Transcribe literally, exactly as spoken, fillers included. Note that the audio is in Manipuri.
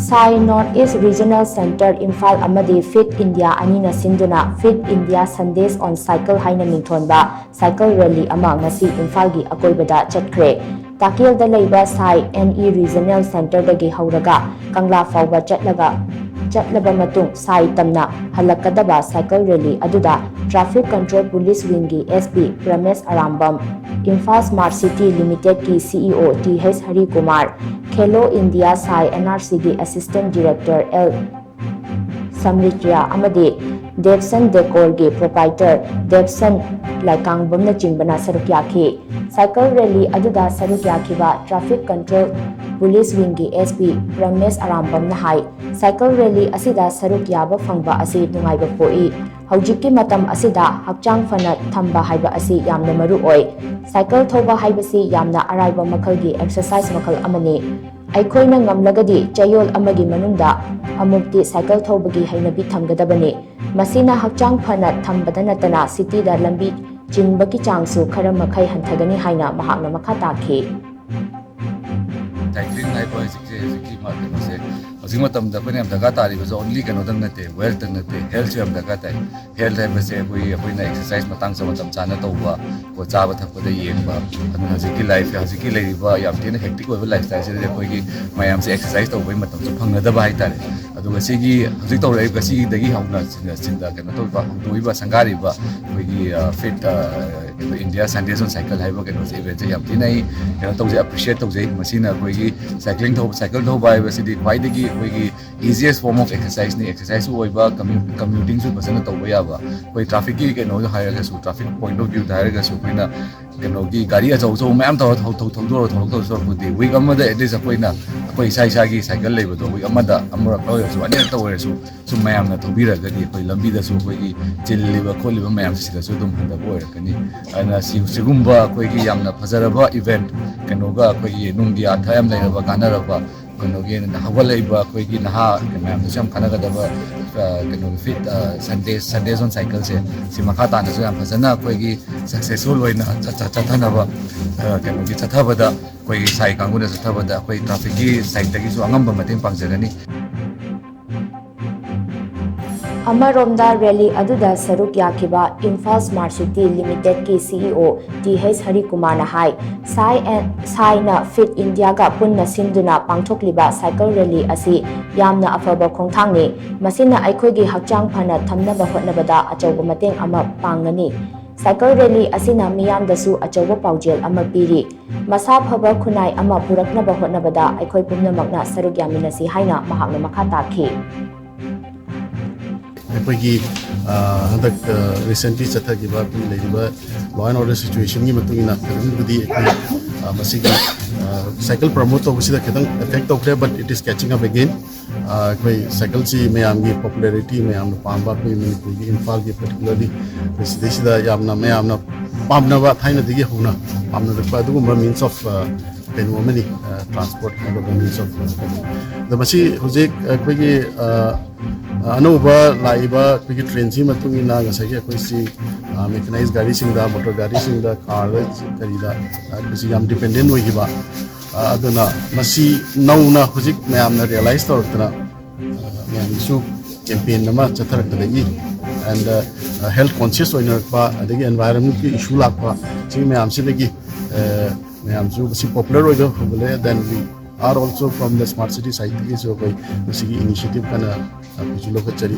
ꯁꯥꯏ North East Regional Centre Imphal ꯑꯃꯗꯤ ꯐꯤꯠ ꯏꯟꯗꯤꯌꯥ ꯑꯅꯤꯅ ꯁꯤꯟꯗꯨꯅ Fit India Sandesh on Cycle ꯍꯥꯏꯅ ꯃꯤꯡꯊꯣꯟꯕ ꯁꯥꯏꯀꯜ ꯔꯦꯂꯤ ꯑꯃ ꯉꯁꯤ ꯏꯝꯐꯥꯜꯒꯤ ꯑꯀꯣꯏꯕꯗ ꯆꯠꯈ꯭ꯔꯦ꯫ ꯇꯥꯀꯦꯜꯗ ꯂꯩꯕ ꯁꯥꯏ ꯑꯦꯟ ꯏ ꯔꯤꯖꯅꯦꯜ ꯁꯦꯟꯇꯔꯗꯒꯤ ꯍꯧꯔꯒ ꯀꯪꯂꯥ ꯐꯥꯎꯕ ꯆꯠꯂꯒ, ꯆꯠꯂꯕ ꯃꯇꯨꯡ ꯁꯥꯏ ꯇꯝꯅ ꯍꯜꯂꯛꯀꯗꯕ ꯁꯥꯏꯀꯜ ꯔꯦꯂꯤ ꯑꯗꯨꯗ ꯇ꯭ꯔꯥꯐꯤꯛ ꯀꯟꯇ꯭ꯔꯣꯜ ꯄꯨꯂꯤꯁ ꯋꯤꯡꯒꯤ S P Pramesh Arambam, Imphal smart city ꯂꯤꯃꯤꯇꯦꯗꯀꯤ C E O T H Harikumar, Khelo India SAI N R ꯁꯤꯒꯤ ꯑꯦꯁꯤꯁꯇꯦꯟ ꯗꯤꯔꯦꯛꯇꯔ ꯑꯦꯜ ꯁꯝꯔꯤꯇ꯭ꯔꯤꯌꯥ ꯑꯃꯗꯤ ꯗꯦꯕꯁꯟ ꯗꯦꯀꯣꯔꯒꯤ ꯄ꯭ꯔꯣꯄꯥꯏꯇꯔ ꯗꯦꯕꯁꯟ ꯂꯥꯏꯀꯥꯡꯕꯝꯅꯆꯤꯡꯕꯅ ꯁꯔꯨꯛ ꯌꯥꯈꯤ꯫ ꯁꯥꯏꯀꯜ ꯔꯦꯂꯤ ꯑꯗꯨꯗ ꯁꯔꯨꯛ ꯌꯥꯈꯤꯕ ꯇ꯭ꯔꯥꯐꯤꯛ ꯀꯟꯇ꯭ꯔꯣꯜ ꯄꯨꯂꯤꯁ ꯋꯤꯡꯒꯤ ꯑꯦꯁ ꯄꯤ ꯄ꯭ꯔꯃꯦꯁ ꯑꯔꯥꯝꯕꯝꯅ ꯍꯥꯏ, ꯁꯥꯏꯀꯜ ꯔꯦꯂꯤ ꯑꯁꯤꯗ ꯁꯔꯨꯛ ꯌꯥꯕ ꯐꯪꯕ ꯑꯁꯤ ꯅꯨꯡꯉꯥꯏꯕ ꯄꯣꯛꯏ꯫ ꯍꯧꯖꯤꯛꯀꯤ ꯃꯇꯝ ꯑꯁꯤꯗ ꯍꯛꯆꯥꯡ ꯐꯅ ꯊꯝꯕ ꯍꯥꯏꯕ ꯑꯁꯤ ꯌꯥꯝꯅ ꯃꯔꯨ ꯑꯣꯏ꯫ ꯁꯥꯏꯀꯜ ꯊꯧꯕ ꯍꯥꯏꯕꯁꯤ ꯌꯥꯝꯅ ꯑꯔꯥꯏꯕ ꯃꯈꯜꯒꯤ ꯑꯦꯛꯁꯔꯁꯥꯏꯁ ꯃꯈꯜ ꯑꯃꯅꯤ꯫ ꯑꯩꯈꯣꯏꯅ ꯉꯝꯂꯒꯗꯤ ꯆꯌꯣꯜ ꯑꯃꯒꯤ ꯃꯅꯨꯡꯗ ꯑꯃꯨꯛꯇꯤ ꯁꯥꯏꯀꯜ ꯊꯧꯕꯒꯤ ꯍꯩꯅꯕꯤ ꯊꯝꯒꯗꯕꯅꯤ꯫ ꯃꯁꯤꯅ ꯍꯛꯆꯥꯡ ꯐꯅ ꯊꯝꯕꯗ ꯅꯠꯇꯅ ꯁꯤꯇꯤꯗ ꯂꯝꯕꯤ ꯆꯤꯟꯕꯒꯤ ꯆꯥꯡꯁꯨ ꯈꯔ ꯃꯈꯩ ꯍꯟꯊꯒꯅꯤ ꯍꯥꯏꯅ ꯃꯍꯥꯛꯅ ꯃꯈꯥ ꯇꯥꯈꯤ꯫ ꯁꯥꯏꯀ꯭ꯂꯤꯡ ꯍꯥꯏꯕ ꯍꯧꯖꯤꯛꯁꯦ, ꯍꯧꯖꯤꯛꯀꯤ ꯃꯥ-, ꯀꯩꯅꯣꯁꯦ, ꯍꯧꯖꯤꯛ ꯃꯇꯝꯗ ꯑꯩꯈꯣꯏꯅ ꯌꯥꯝ ꯗꯔꯀꯥꯔ ꯇꯥꯔꯤꯕꯁꯦ only ꯀꯩꯅꯣꯗꯪ ꯅꯠꯇꯦ, ꯋꯦꯜꯇꯪ ꯅꯠꯇꯦ, ꯍꯦꯜꯠꯁꯨ ꯌꯥꯝ ꯗꯔꯀꯥꯔ ꯇꯥꯏ꯫ ꯍꯦꯜꯠ ꯍꯥꯏꯕꯁꯦ ꯑꯩꯈꯣꯏꯒꯤ, ꯑꯩꯈꯣꯏꯅ ꯑꯦꯛꯁꯔꯁꯥꯏꯁ ꯃꯇꯥꯡ ꯆꯥ-, ꯃꯇꯝ ꯆꯥꯅ ꯇꯧꯕ, ꯀꯣ, ꯆꯥꯕ ꯊꯛꯄꯗ ꯌꯦꯡꯕ, ꯑꯗꯨꯅ ꯍꯧꯖꯤꯛꯀꯤ ꯂꯥꯏꯐ, ꯍꯧꯖꯤꯛꯀꯤ ꯂꯩꯔꯤꯕ ꯌꯥꯝ ꯊꯤꯅ ꯍꯦꯛꯇꯤꯛ ꯑꯣꯏꯕ ꯂꯥꯏꯐ ꯁ꯭ꯇꯥꯏꯜꯁꯤꯗꯗꯤ ꯑꯩꯈꯣꯏꯒꯤ ꯃꯌꯥꯝꯁꯦ ꯑꯦꯛꯁꯔꯁꯥꯏꯁ ꯇꯧꯕꯒꯤ ꯃꯇꯝꯁꯨ ꯐꯪꯅꯗꯕ ꯍꯥꯏꯇꯥꯔꯦ꯫ ꯑꯗꯨꯒ ꯁꯤꯒꯤ ꯍꯧꯖꯤꯛ ꯇꯧꯔꯛꯏꯕ ꯁꯤꯗꯒꯤ ꯍꯧꯅ ꯁꯤꯗ, ꯁꯤꯗ ꯀꯩꯅꯣ ꯇꯧꯕ, ꯍꯧꯗꯣꯛꯏꯕ, ꯁꯪꯒꯥꯔꯤꯕ ꯑꯩꯈꯣꯏꯒꯤ, ꯑ, ꯐꯤꯠ, ꯑ, ꯀꯩꯅꯣ, ꯏꯟꯗꯤꯌꯥ ꯁꯟꯗꯦꯁ ꯑꯣꯟ ꯁꯥꯏꯀꯜ ꯍꯥꯏꯕ ꯀꯩꯅꯣꯁꯦ, ꯏꯚꯦꯟꯠꯁꯦ ꯌꯥꯝ ꯊꯤꯅ ꯑꯩ ꯀꯩꯅꯣ ꯇꯧꯖꯩ, ꯑꯦꯄ꯭ꯔꯤꯁꯤꯌꯦꯠ ꯇꯧꯖꯩ꯫ ꯃꯁꯤꯅ ꯑꯩꯈꯣꯏꯒꯤ ꯁꯥꯏꯀ꯭ꯂꯤꯡ ꯊꯧꯕ, ꯁꯥꯏꯀꯜ ꯊꯧꯕ ꯍꯥꯏꯕꯁꯤꯗꯤ ꯈ꯭ꯋꯥꯏꯗꯒꯤ ꯑꯩꯈꯣꯏꯒꯤ easiest form of exerciseꯅꯤ꯫ ꯑꯦꯛꯁꯔꯁꯥꯏꯁꯁꯨ ꯑꯣꯏꯕ, ꯀꯝꯃ꯭ꯌꯨ-, ꯀꯝꯃ꯭ꯌꯨꯇꯤꯡꯁꯨ ꯐꯖꯅ ꯇꯧꯕ ꯌꯥꯕ꯫ ꯑꯩꯈꯣꯏ ꯇ꯭ꯔꯥꯐꯤꯛꯀꯤ ꯀꯩꯅꯣꯗ ꯍꯥꯏꯔꯒꯁꯨ, ꯇ꯭ꯔꯥꯐꯤꯛ ꯄꯣꯏꯟꯠ ꯑꯣꯐ ꯚ꯭ꯌꯨꯗ ꯍꯥꯏꯔꯒꯁꯨ, ꯑꯩꯈꯣꯏꯅ ꯀꯩꯅꯣꯒꯤ ꯒꯥꯔꯤ ꯑꯆꯧ ꯑꯆꯧꯕ ꯃꯌꯥꯝ ꯇꯧꯔ ꯊꯧ-, ꯊꯧ-, ꯊꯧꯗꯣꯔ ꯊꯧꯔꯛꯇꯧ ꯁꯔꯨꯛꯄꯨꯗꯤ, ꯋꯤꯛ ꯑꯃꯗ ꯑꯦꯠꯂꯤꯁ ꯑꯩꯈꯣꯏꯅ, ꯑꯩꯈꯣꯏ ꯏꯁꯥ ꯏꯁꯥꯒꯤ ꯁꯥꯏꯀꯜ ꯂꯩꯕꯗꯣ, ꯋꯤꯛ ꯑꯃꯗ ꯑꯃꯨꯔꯛ ꯑꯣꯏꯔꯁꯨ, ꯑꯅꯤꯔꯛꯇ ꯑꯣꯏꯔꯁꯨ, ꯁꯨꯝ ꯃꯌꯥꯝꯅ ꯊꯧꯕꯤꯔꯒꯗꯤ ꯑꯩꯈꯣꯏ ꯂꯝꯕꯤꯗꯁꯨ ꯑꯩꯈꯣꯏꯒꯤ ꯆꯤꯜꯂꯤꯕ ꯈꯣꯠꯂꯤꯕ ꯃꯌꯥꯝꯁꯦ ꯁꯤꯗꯁꯨ ꯑꯗꯨꯝ ꯍꯟꯊꯕ ꯑꯣꯏꯔꯛꯀꯅꯤ꯫ ꯑꯗꯨꯅ ꯁꯤ-, ꯁꯤꯒꯨꯝꯕ ꯑꯩꯈꯣꯏꯒꯤ ꯌꯥꯝꯅ ꯐꯖꯔꯕ ꯏꯚꯦꯟꯠ, ꯀꯩꯅꯣꯒ ꯑꯩꯈꯣꯏꯒꯤ ꯅꯨꯡꯒꯤ ꯑꯥꯔꯊ ꯌꯥꯝ ꯂꯩꯔꯕ, ꯀꯥꯟꯅꯔꯕ, ꯀꯩꯅꯣꯒꯤ ꯍꯧꯒꯠꯂꯛꯏꯕ ꯑꯩꯈꯣꯏꯒꯤ ꯅꯍꯥ ꯃꯌꯥꯝꯗꯁꯨ ꯌꯥꯝ ꯀꯥꯟꯅꯒꯗꯕ, ꯑ, ꯀꯩꯅꯣꯒꯤ ꯐꯤꯠ, ꯑ, ꯁꯟꯗꯦ, ꯁꯟꯗꯦꯁ ꯑꯣꯟ ꯁꯥꯏꯀꯜꯁꯦ, ꯁꯤ ꯃꯈꯥ ꯇꯥꯅꯁꯨ ꯌꯥꯝ ꯐꯖꯅ ꯑꯩꯈꯣꯏꯒꯤ ꯁꯛꯁꯦꯁꯐꯨꯜ ꯑꯣꯏꯅ ꯆꯠ-, ꯆꯠ-, ꯆꯠꯊꯅꯕ, ꯑ, ꯀꯩꯅꯣꯒꯤ ꯆꯠꯊꯕꯗ, ꯑꯩꯈꯣꯏꯒꯤ ꯁꯥꯏ ꯀꯥꯡꯕꯨꯅ ꯆꯠꯊꯕꯗ ꯑꯩꯈꯣꯏ ꯇ꯭ꯔꯥꯐꯤꯛꯀꯤ ꯁꯥꯏꯠꯇꯒꯤꯁꯨ ꯑꯉꯝꯕ ꯃꯇꯦꯡ ꯄꯥꯡꯖꯒꯅꯤ꯫ ꯑꯃꯔꯣꯝꯗ, ꯔꯦꯂꯤ ꯑꯗꯨꯗ ꯁꯔꯨꯛ ꯌꯥꯈꯤꯕ ꯏꯝꯐꯥꯜ ꯁ꯭ꯃꯥꯔꯠ ꯁꯤꯇꯤ ꯂꯤꯃꯤꯇꯦꯗꯀꯤ C E O T H ꯍꯔꯤꯀꯨꯃꯥꯔꯅ ꯍꯥꯏ, ꯁꯥꯏ ꯑꯦꯟ-, ꯁꯥꯏꯅ ꯐꯤꯠ ꯏꯟꯗꯤꯌꯥꯒ ꯄꯨꯟꯅ ꯁꯤꯟꯗꯨꯅ ꯄꯥꯡꯊꯣꯛꯂꯤꯕ ꯁꯥꯏꯀꯜ ꯔꯦꯂꯤ ꯑꯁꯤ ꯌꯥꯝꯅ ꯑꯐꯕ ꯈꯣꯡꯊꯥꯡꯅꯤ꯫ ꯃꯁꯤꯅ ꯑꯩꯈꯣꯏꯒꯤ ꯍꯛꯆꯥꯡ ꯐꯅ ꯊꯝꯅꯕ ꯍꯣꯠꯅꯕꯗ ꯑꯆꯧꯕ ꯃꯇꯦꯡ ꯑꯃ ꯄꯥꯡꯒꯅꯤ꯫ ꯁꯥꯏꯀꯜ ꯔꯦꯂꯤ ꯑꯁꯤꯅ ꯃꯤꯌꯥꯝꯗꯁꯨ ꯑꯆꯧꯕ ꯄꯥꯎꯖꯦꯜ ꯑꯃ ꯄꯤꯔꯤ꯫ ꯃꯁꯥ ꯐꯕ ꯈꯨꯟꯅꯥꯏ ꯑꯃ ꯄꯨꯔꯛꯅꯕ ꯍꯣꯠꯅꯕꯗ ꯑꯩꯈꯣꯏ ꯄꯨꯝꯅꯃꯛꯅ ꯁꯔꯨꯛ ꯌꯥꯃꯤꯟꯅꯁꯤ ꯍꯥꯏꯅ ꯃꯍꯥꯛꯅ ꯃꯈꯥ ꯇꯥꯈꯤ꯫ ꯑꯩꯈꯣꯏꯒꯤ, ꯑ, ꯍꯟꯗꯛ, ꯑ, ꯔꯤꯁꯦꯟꯠꯂꯤ ꯆꯠꯊꯈꯤꯕ ꯑꯩꯈꯣꯏꯒꯤ ꯂꯩꯔꯤꯕ law and order situationꯒꯤ ꯃꯇꯨꯡ ꯏꯟꯅ ꯈꯤꯇꯪꯕꯨꯗꯤ ꯑꯩꯈꯣꯏ, ꯑ, ꯃꯁꯤꯒꯤ, ꯑ, ꯁꯥꯏꯀꯜ ꯄ꯭ꯔꯃꯣꯠ ꯇꯧꯕꯁꯤꯗ ꯈꯤꯇꯪ effect ꯇꯧꯈ꯭ꯔꯦ, but it is catching up again. ꯑ, ꯑꯩꯈꯣꯏ ꯁꯥꯏꯀꯜꯁꯤ ꯃꯌꯥꯝꯒꯤ popularity, ꯃꯌꯥꯝꯅ ꯄꯥꯝꯕ, ꯑꯩꯈꯣꯏ ꯃꯅꯤꯄꯨꯔꯒꯤ ꯏꯝꯐꯥꯜꯒꯤ particularly ꯑꯩꯈꯣꯏ ꯁꯤꯗꯩꯁꯤꯗ ꯌꯥꯝꯅ ꯃꯌꯥꯝꯅ ꯄꯥꯝꯅꯕ ꯊꯥꯏꯅꯗꯒꯤ ꯍꯧꯅ ꯄꯥꯝꯅꯔꯛꯄ ꯑꯗꯨꯒꯨꯝꯕ means of, ꯑ, ꯀꯩꯅꯣ ꯑꯃꯅꯤ, ꯑ, transport ꯍꯥꯏꯕ means of transport꯫ ꯑꯗꯣ ꯃꯁꯤ ꯍꯧꯖꯤꯛ ꯑꯩꯈꯣꯏꯒꯤ, ꯑ, ꯑꯅꯧꯕ ꯂꯥꯛꯏꯕ ꯑꯩꯈꯣꯏꯒꯤ ꯇ꯭ꯔꯦꯟꯁꯤ ꯃꯇꯨꯡ ꯏꯟꯅ ꯉꯁꯥꯏꯒꯤ ꯑꯩꯈꯣꯏꯁꯤ, ꯑ, mechanized ꯒꯥꯔꯤꯁꯤꯡꯗ, ꯃꯣꯇꯣꯔ ꯒꯥꯔꯤꯁꯤꯡꯗ, ꯀꯥꯔꯗ ꯀꯔꯤꯗ, ꯑ, ꯑꯩꯈꯣꯏꯁꯤ ꯌꯥꯝ dependent ꯑꯣꯏꯈꯤꯕ꯫ ꯑ, ꯑꯗꯨꯅ ꯃꯁꯤ ꯅꯧꯅ ꯍꯧꯖꯤꯛ ꯃꯌꯥꯝꯅ realize ꯇꯧꯔꯛꯇꯅ, ꯑ, ꯃꯌꯥꯝꯒꯤꯁꯨ campaign ꯑꯃ ꯆꯠꯊꯔꯛꯄꯗꯒꯤ and, ꯑ, health conscious ꯑꯣꯏꯅꯔꯛꯄ, ꯑꯗꯒꯤ environmentꯀꯤ issue ꯂꯥꯛꯄ, ꯁꯤ ꯃꯌꯥꯝꯁꯤꯗꯒꯤ, ꯑ, ꯃꯌꯥꯝꯁꯨ ꯃꯁꯤ popular ꯑꯣꯏꯕ ꯍꯧꯒꯠꯂꯦ꯫ Then we are also from the smart city sideꯇꯒꯤꯁꯨ ꯑꯩꯈꯣꯏ ꯃꯁꯤꯒꯤ initiative ꯀꯟꯅ ꯑꯩꯈꯣꯏꯁꯨ ꯂꯧꯈꯠꯆꯔꯤ꯫